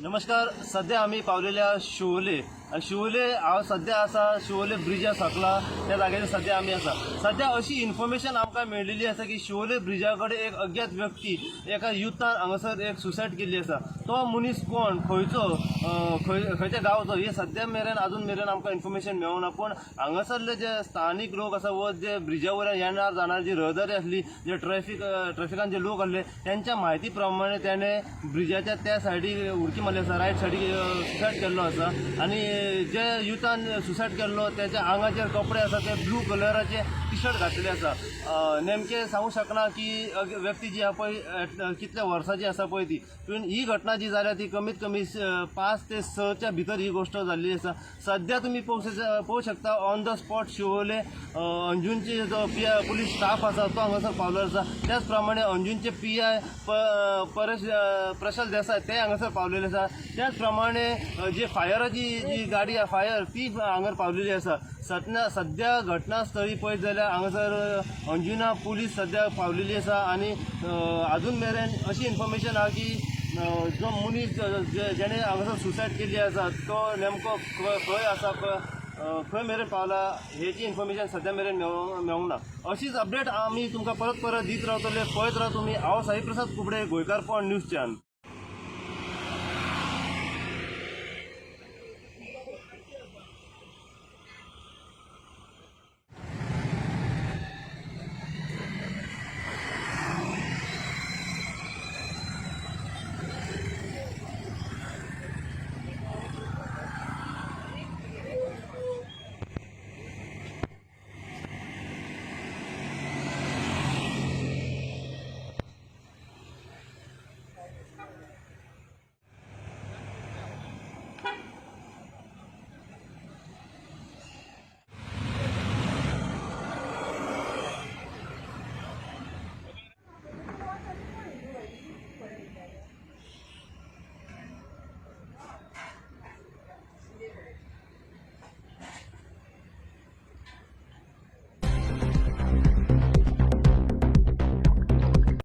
नमस्कार. सध्या आमी पावलेल्या शिवोले आनी शिवोले हांव सध्या आसा शिवोले ब्रिजा सकला. त्या जाग्याचेर सध्या आमी आसा. सध्या अशी इन्फॉर्मेशन आमकां मेळिल्ली आसा की शिवोले ब्रिजा कडेन एक अज्ञात व्यक्ती, एका युथान हांगासर एक सुसायड केल्ली आसा. तो मनीस कोण, खंयचो, खंय खंयच्या गांवचो, हे सध्या मेरेन अजून मेरेन आमकां इन्फॉर्मेशन मेळूंक पूण हांगासरले जे स्थानीक लोक आसा व जे ब्रिजा वयल्यान येणार जाणार जी रहदारी आसली, जे ट्रॅफिकान जे लोक आसले, त्यांच्या म्हायती प्रमाणे त्याने ब्रिजाच्या त्या सायडीक उडकी मारली आसा, रायट सायडीक सुसायड केल्लो आसा. आनी जे युथान सुसायड केल्लो त्याच्या आंगाचेर कपडे आसा ते ब्लू कलराचे टी शर्ट घातलेले आसा. नेमके सांगू शकना की व्यक्ती जी आहा पळय कितल्या वर्साची आसा पळय ती, पूण ही घटना जी जाल्या ती कमीत कमी 5 ते 6च्या भितर ही गोष्ट जाल्ली आसा. सध्या तुमी पळोवंक शकता, ऑन the spot Siolim अंजूनचे जो पी I, police staff आसा तो हांगासर पावलो आसा. त्याच प्रमाणे अंजूनचे पीआय परेश प्रशाल देसाय ते हांगासर पावलेले आसा. त्याच प्रमाणे जी फायराची जी गाडी आहा, फायर, ती हांगार पावलेली आसा. सध्या घटनास्थळी पळयत जाल्यार हांगासर अंजुना पुलीस सध्या पावलेली आसा. आनी अजून मेरेन अशी इन्फॉर्मेशन आहा की जो मनीस जेणे हांगासर सुसायड केल्ली आसा तो नेमको खंय आसा, खंय मेरेन पावला, हेची इन्फॉर्मेशन सध्या मेरेन मेळूंक ना. अशीच अपडेट आमी तुमकां परत परत दीत रावतले. पळयत राव तुमी. हांव साई प्रसाद कुबडे, गोंयकारपण न्यूज चॅनल.